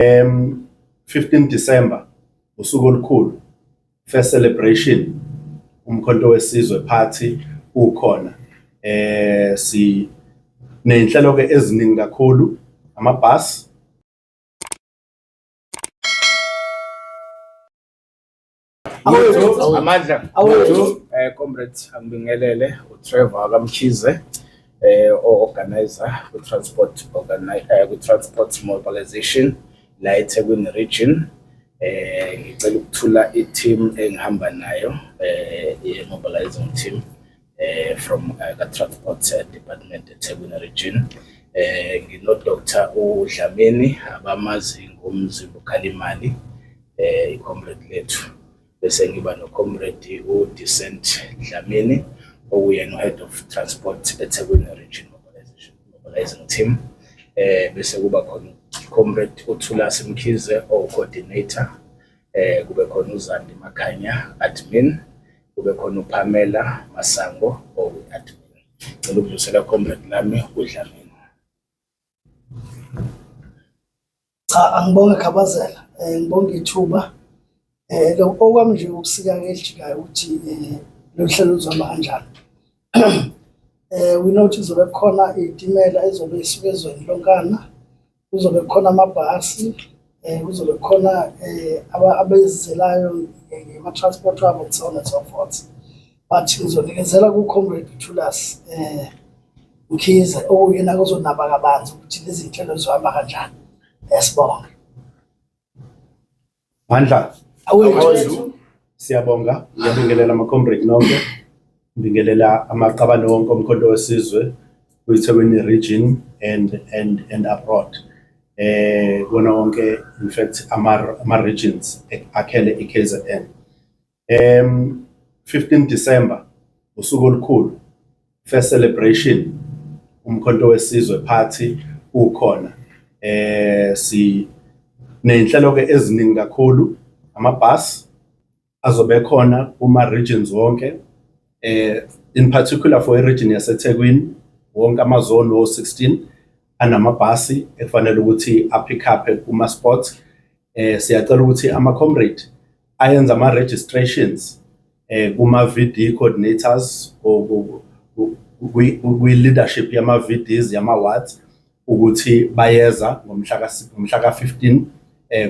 15 December usuku olukhulu, first celebration uMkhonto weSizwe Party ukhona. Si nezinhlelo ke eziningi kakhulu, amabhasi. Awethu amandla. Awethu comrades, angibingelele uTrevor kaMkhize, o-organizer ku-transport ku-transport mobilization la eThekwini region. Ngicela ukuthula i-team engihamba nayo, i-mobilizing team from ka-transport department eThekwini region. Ngino Dr uDlamini, abamazi ngomzimba ukhalimali, i-comrade lethu, bese ngiba no-comrade uDecent Dlamini, okuyena u-head of transport eThekwini region mobilization mobilizing team, bese kuba khona comrade uThulasi Mkhize, owu-coordinator, kube khona uZandi Makhanya, admin, kube khona uPamela Masango, owu-admin. Ngicela ukudlulisela comrade lami uDlamini. Cha, angibonge Khabazela, ngibonge ithuba. Lo okwami nje ukusika ke elijikayo ukuthi lolu hlelo luzohamba kanjani. We know ukuthi kuzobe kukhona iy'timela ezobe isuka ezweni lonkana, kuzobe kukhona amabhasi, kuzobe kukhona abezizelayo ngama-transport wabo and so on and so forth. But ngizonikezela ku-Comrade Thulas Mkhize, okuyena ozonaba kabanzi ukuthi lezi zinhlelo zizohamba kanjani. Sibonge. Mandla. Awethu. Siyabonga, ngiyabingelela ama-comrade nonke. Ngibingelela amaqabane wonke oMkhonto weSizwe kwiThekwini region and abroad. Kuwona wonke, in fact, ama regions akhele iKZN. 15 December usuku olukhulu, first celebration uMkhonto weSizwe Party ukhona. Si nezinhlelo ke eziningi kakhulu, amabhasi azobe khona kuma regions wonke, in particular for i-region yaseThekwini, wonke ama-zone wo-16 anamabhasi ekufanele ukuthi a-pick up kuma spots. Siyacela ukuthi ama-comrade ayenza ama-registrations kuma-VD coordinators, kwi-leadership yama-VDs, yama-wards, ukuthi bayeza ngomhla ka-15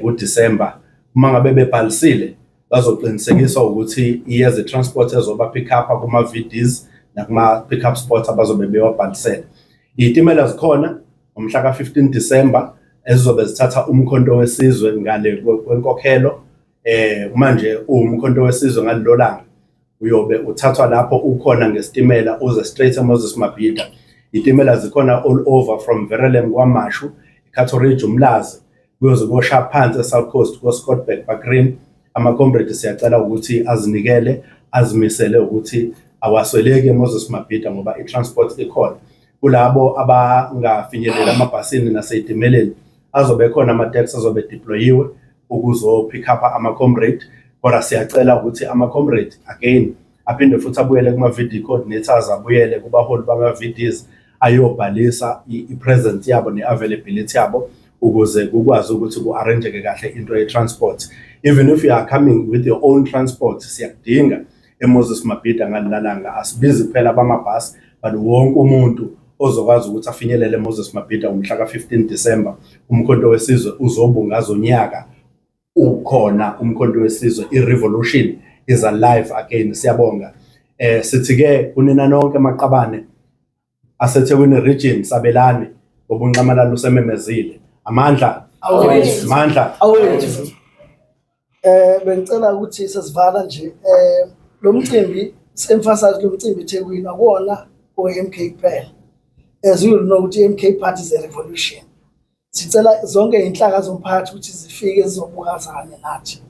kuDisemba. Uma ngabe bebhalisile, bazoqinisekiswa ukuthi iyeza i-transport ezoba pick up kuma-VDs nakuma pick up spots abazobe bewabhalisele. Iy'timela zikhona ngomhla ka-15 December ezizobe zithatha uMkhonto weSizwe ngale kwenkokhelo. Manje uwumkhonto wesizwe ngalelo langa uyobe uthathwa lapho ukhona ngesitimela uze straight eMoses Mabhida. Itimela zikhona all over from Verulam, KwaMashu, Cato Ridge, Umlazi, kuyoze kosha phansi eSouth Coast ko-Scottburgh, Bakrin. Ama-comrade siyacela ukuthi azinikele, azimisele ukuthi awasweleki eMoses Mabhida ngoba i-transport ikhona. Kulabo abangafinyeleli amabhasini nasey'timeleni, azobe khona ama-taxi azobe deployiwe ukuzo-pick up ama-comrade, kodwa siyacela ukuthi ama-comrade again aphinde futhi abuyele kuma-VD coordinators, abuyele kubaholi bama-VDs, ayobhalisa i-presence yabo ne-availability yabo ukuze kukwazi ukuthi ku-arrange-ke kahle into ye-transport. Even if you are coming with your own transport, siyakudinga eMoses Mabhida ngalelalanga. Asibizi kuphela abamabhasi, but wonke umuntu ozokwazi ukuthi afinyelele eMoses Mabhida ngomhla ka-15 December. Umkhonto weSizwe uzobungaza unyaka ukhona. Umkhonto weSizwe, i-revolution is alive again. Siyabonga. Sithi ke kunina nonke maqabane aseThekwini region, sabelane ngoba uNxamalala usememezile. Amandla. Awethu. Amandla. Awethu. Bengicela ukuthi sesivala nje lo mcimbi, emphasize lo mcimbi eThekwini akuwona owe-MK kuphela. As you know ukuthi i-MK Party is a revolution. Sicela zonke iy'nhlaka zomphakathi ukuthi zifike zizobukaza kanye nathi,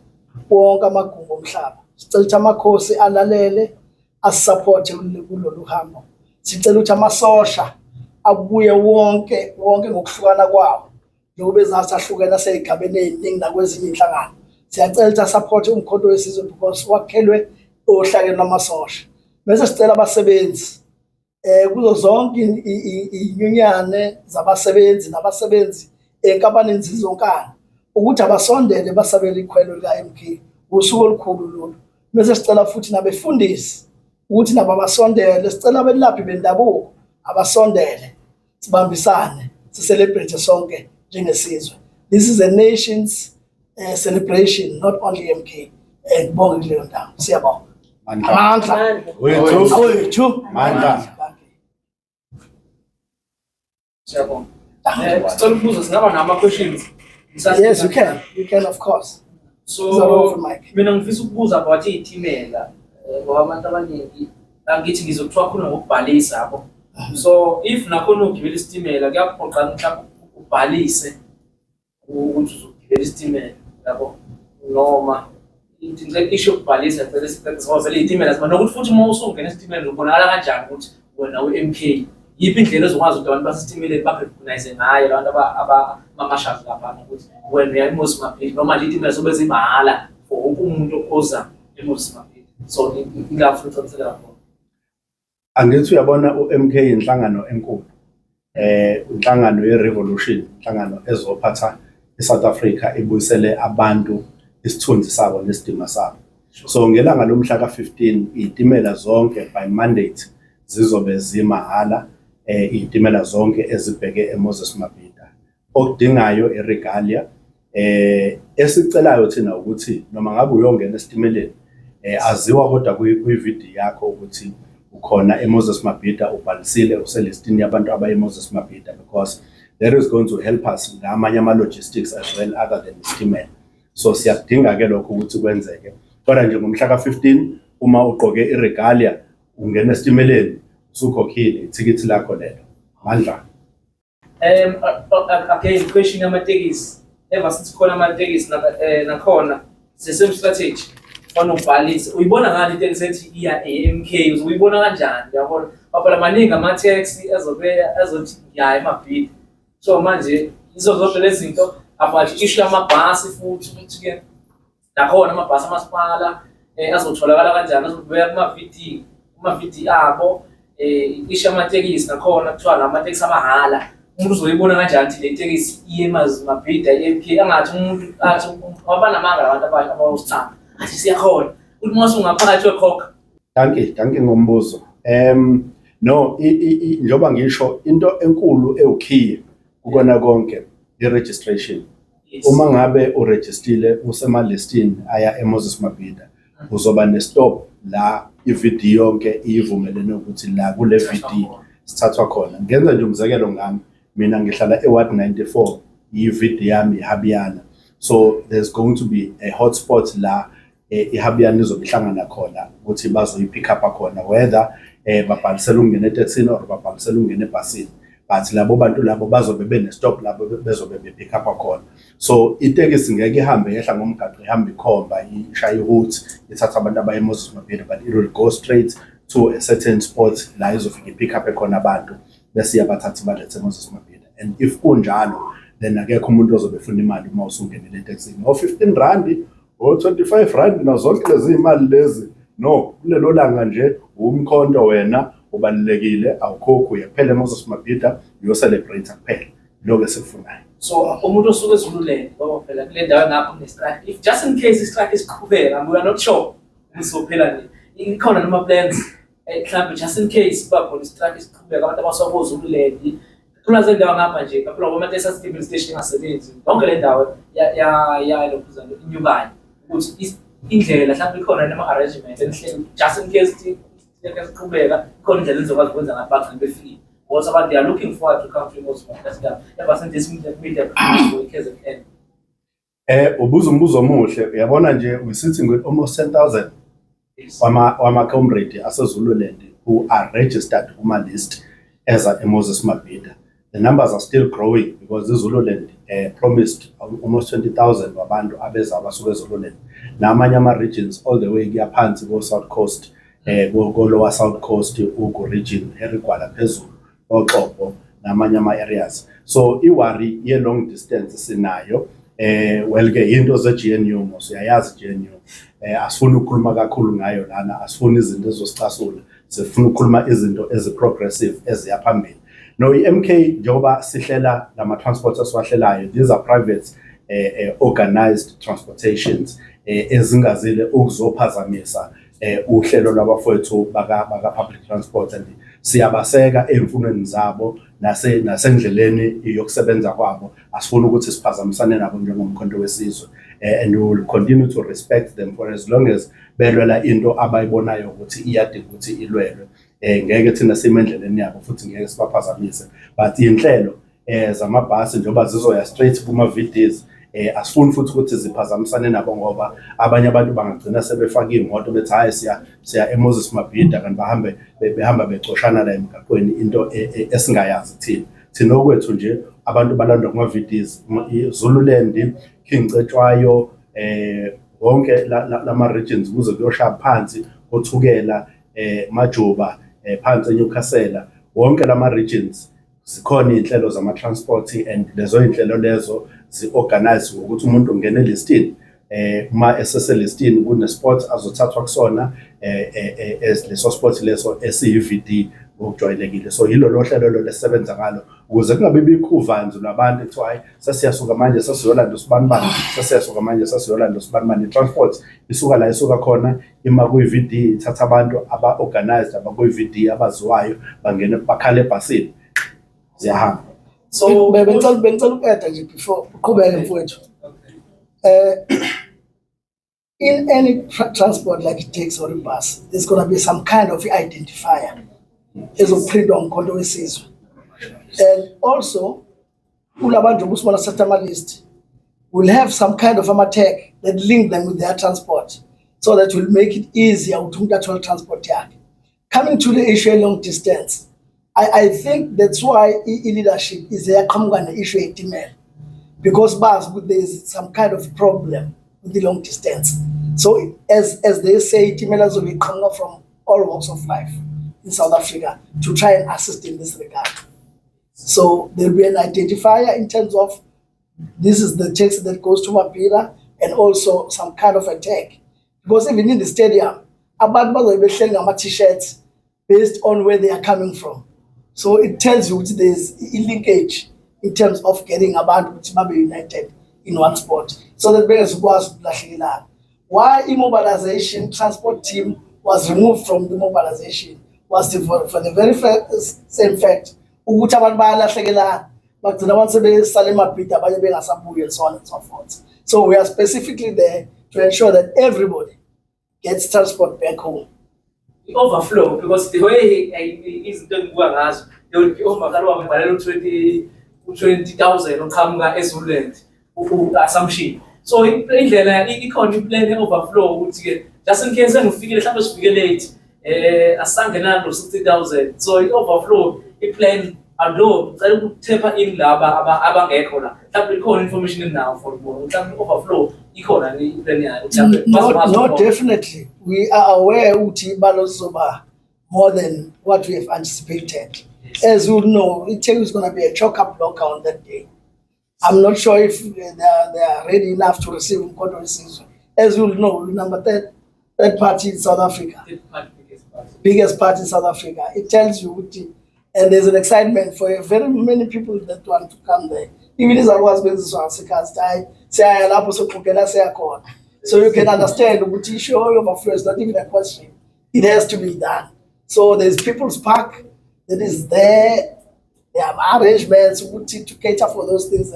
wonke amagumbi omhlaba. Sicela ukuthi amakhosi alalele, asupporte kulolu hambo. Sicela ukuthi amasosha abuye wonke wonke ngokuhlukana kwawo, njengoba ezathi ahlukene asey'gabeni ey'ningi nakwezinye iy'nhlangano. Siyacela ukuthi asupporte uMkhonto weSizwe because wakhelwe ohlakeni lwamasosha. Bese sicela abasebenzi kuzo zonke inyunyane zabasebenzi nabasebenzi enkampanini zizonkana. Ukuthi abasondele basabele ikhwelo lika-MK, usuku olukhulu lolu. Bese sicela futhi nabefundisi ukuthi nabo abasondele, sicela abelaphi bendabuko abasondele, sibambisane, si-celebrate sonke njengesizwe. This is a nation's celebration, not only MK. Ngibonge kuleyo ndawo. Siyabonga. Mandla. Amandla. Wethu. Awethu. Mandla. Siyabonga. Sicela ukubuza, singaba nama-questions? Yes, you can. You can, of course. So It's open mic. Mina ngifisa ukubuza about iy'timela, ngoba abantu abaningi angithi ngizokuthiwa khona ngokubhalisa yabo. So if nakhona ugibela isitimela kuyakuphoqa mhlawumbe ubhalise ukuthi uzogibela isitimela yabo, noma ngicela isho ukubhalisa, ngicela isicelo ngoba vele iy'timela zima nokuthi futhi uma usungena esitimeleni ubonakala kanjani ukuthi wena u-MK, yiphi indlela ezokwazi ukuthi abantu basesitimeleni baku-recognize ngayo labantu abamashazi laphana ukuthi wena uya eMoses Mabhida, noma nje iy'timela zobe zimahhala for wonke umuntu oza eMoses Mabhida. So ila futhi ucacisela khona. Angithi uyabona, u-MK inhlangano enkulu, inhlangano ye-revolution, inhlangano ezophatha iSouth Africa, ibuyisele abantu isithunzi sabo nesidima sabo. So ngelanga lomhla ka-15 izitimela zonke by mandate zizobe zimahhala, izitimela zonke ezibheke eMoses Mabhida. Okudingayo iregalia. Esicelayo thina ukuthi noma ngabe uyongena esitimeleni, aziwa kodwa kwi-VD yakho ukuthi ukhona eMoses Mabhida, ubhalisile, uselistini yabantu abaye eMoses Mabhida, because that is going to help us ngamanye ama-logistics as well other than isitimela. So siyakudinga ke lokho ukuthi kwenzeke. Kodwa nje ngomhla ka-15 uma ugqoke iregalia ungena esitimeleni, usukhokhile ithikithi lakho lelo. Mandla. Again, question yamatekisi. Ever since khona amatekisi nakhona the same strategy. Fanele ubhalise. Uyibona ngani itekisi ethi iya e-MK? Uyibona kanjani? Uyabona? Phela maningi ama-taxi ezobe ezothi ngiya eMabhida. So manje izo zonke lezi zinto about issue yamabhasi futhi ukuthi-ke nakhona amabhasi amasipala azotholakala kanjani, azobeka kuma-VD abo. Isho amatekisi nakhona kuthiwa la matekisi amahhala, umuntu uzoyibona kanjani ukuthi le tekisi iye eMabhida, i-MK, angathi umuntu athi wabanamanga labantu abasha abawusithanda athi siyakhona ukuthi uma usungaphakathi wekhokha. Dankie, dankie ngombuzo. No, njengoba ngisho, into enkulu ewukhiye kukona konke i-registration. Uma ngabe urejistile, usemalistini aya eMoses Mabhida, uzoba ne-stop la i-VD yonke ivumelene ukuthi la kule VD sithathwa khona. Ngenza nje umzekelo ngami, mina ngihlala eWard 94, i-VD yami iHabiyana. So there's going to be a hotspot la iHabiyana izobe ihlangana khona ukuthi bazoyi-pick up khona, whether babhalisela ukungena etekisini or babhalisela ukungena ebhasini, but labo bantu labo bazobe bene-stop labo bezobe be-pick up khona. So itekisi ngeke ihambe yehla ngomgaqo, ihambe ikhomba, ishaya i-hoot, ithatha abantu abaye eMoses Mabhida, but it will go straight to a certain spot la izofika i-pick up khona abantu bese iyabathatha ibalethe eMoses Mabhida. And if kunjalo, then akekho umuntu ozobe efuna imali uma usungenile etekisini, o-R15, o-R25, nazo zonke lezi imali lezi. No, kulelo langa nje umkhonto wena ubalulekile, awukhokhi, uye kuphela eMoses Mabhida uyo-celebrate kuphela, lokho esikufunayo. So umuntu osuke eZululand, ngoba phela kule ndawo ngapha kune-strike, if just in case i-strike isiqhubeka, we are not sure ukuthi sophela nini, ikhona noma plans mhlawumbe just in case kuba khona i-strike isiqhubeka, abantu abasuka koZululand kula ndawo ngapha nje kakhulu, ngoba amatekisi ase-Durban station engasebenzi yonke le ndawo ya lokhuzana inyukayo, ukuthi indlela mhlawumbe ikhona noma arrangement enihleli just in case siqhubeka, ikhona indlela enizokwazi ukwenza ngathi bagcine befikile, because abantu they are looking forward to come to iMoses Mabhida ever since this media KZN. Ubuza umbuzo omuhle. Uyabona nje, we sitting with almost 10,000 wama comrade aseZululand who are registered kuma list as a Moses Mabhida. The numbers are still growing because iZululand promised almost 20,000 wabantu abeza abasuka eZululand. Namanye ama regions all the way kuya phansi ko South Coast, ko Lower South Coast, Ugu region, Harry Gwala phezulu, oXhobo namanye ama areas. So i-worry ye long distance sinayo. Well ke into ze GNU mos, uyayazi GNU. Asifuni ukukhuluma kakhulu ngayo lana, asifuni izinto ezosicasula. Sifuna ukukhuluma izinto ezi progressive eziya phambili. No, i-MK njengoba sihlela lama transport esiwahlelayo, these are private. organized transportations ezingazile ukuzophazamisa uhlelo lwabafowethu baka public transport, and siyabaseka ey'mfunweni zabo nasendleleni yokusebenza kwabo. Asifuni ukuthi siphazamisane nabo njengoMkhonto weSizwe, and we will continue to respect them for as long as belwela into abayibonayo ukuthi iyadinga ukuthi ilwelwe. Ngeke thina sime endleleni yabo futhi ngeke sibaphazamise, but inhlelo zamabhasi, njengoba zizoya straight kuma-VDs, asifuni futhi ukuthi ziphazamisane nabo, ngoba abanye abantu bangagcina sebefaka iy'moto bethi, "Hhayi, siya eMoses Mabhida," kanti bahambe behamba becoshana la emgaqweni, into esingayazi thina. Thina okwethu nje, abantu balandwa kuma-VDs, Zululand, King Cetshwayo, wonke lama regions kuze kuyoshaya phansi oThukela, Majuba, phansi eNewcastle, wonke lama regions zikhona iy'nhlelo zama-transport, and lezo y'nhlelo lezo zi-organize ngokuthi umuntu ungena elistini. Uma eseselistini, kune-spot azothathwa kusona, leso spot leso esiyi-VD ngokujwayelekile. So yilolo hlelo lolo esisebenza ngalo ukuze kungabi bikho uvanzi lwabantu kuthiwa, "Hhayi, sesiyasuka manje, sesiyolanda usibanibani, sesiyasuka manje, sesiyolanda usibanibani." I-transport isuka la isuka khona, ima kuyi-VD, ithatha abantu aba-organized abakuyi-VD abaziwayo, bangene bakhala ebhasini, ziyahamba. So Bengicela uku-adda nje before uqhubeke, mfowethu. In any transport like taxi or a bus, there's going to be some kind of identifier ezoprintwa uMkhonto weSizwe. And also kulabantu usibona sithatha ama-list, will have some kind of ama-tag that link them with their transport, so that will make it easier ukuthi umuntu athole transport yakhe. Coming to the issue long distance, I think that's why i-leadership is yaqhamuka ne-issue yetimela, because bazi ukuthi there is some kind of problem with the long distance. So as they say, itimela zobe iqhamuka from all walks of life in South Africa to try and assist in this regard. So there'll be an identifier in terms of this is the taxi that goes to Mabhida, and also some kind of a tag. Because even in the stadium, abantu bazobe behleli ngama-t-shirts based on where they are coming from. So it tells you ukuthi there's a linkage in terms of getting abantu ukuthi babe united in one spot so that bengezukwazi ukulahlekelana. Why immobilization transport team was removed from the mobilization was for the very same fact ukuthi abantu bayalahlekelana, bagcina abantu sebesala eMabhida, abanye bengasabuyi, and so on and so forth. So we are specifically there to ensure that everybody gets transport back home. Overflow, because the way izinto engibuka ngazo, there will be overflow. Wabhalela u-20,000 oqhamuka eZululand, assumption. So indlela ikhona, i-plan ye-overflow, ukuthi-ke just in case engifikile, mhlawumbe sifike late, asangenalo 60,000, so i-overflow i-plan, although ngicela uku-tap in laba abangekho la, mhlawumbe ikhona information enawo for bona, mhlawumbe i-overflow ikhona i-plan yayo, mhlawumbe No, bazobazi no, ukubona. Definitely. We are aware ukuthi ibalo lizoba more than what we have anticipated. As you know, iTheku is going to be a chock-a-block on that day. I'm not sure if they are ready enough to receive Umkhonto weSizwe. As you know, we're number third party in South Africa, Third party, biggest party. Biggest party in South Africa. It tells you ukuthi, and there's an excitement for very many people that want to come there. Even izalukwazi benziswa ngasekhaya, sithi, "Hayi, siyaya lapho, soxoxela siyakhona." So you can understand ukuthi issue overflow is not even a question. It has to be done. So there's People's Park that is there. There are arrangements ukuthi to cater for those things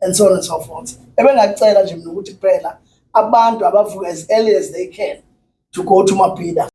and so on and so forth. Ebengacela nje mina ukuthi kuphela abantu abavuka as early as they can to go to Mabhida.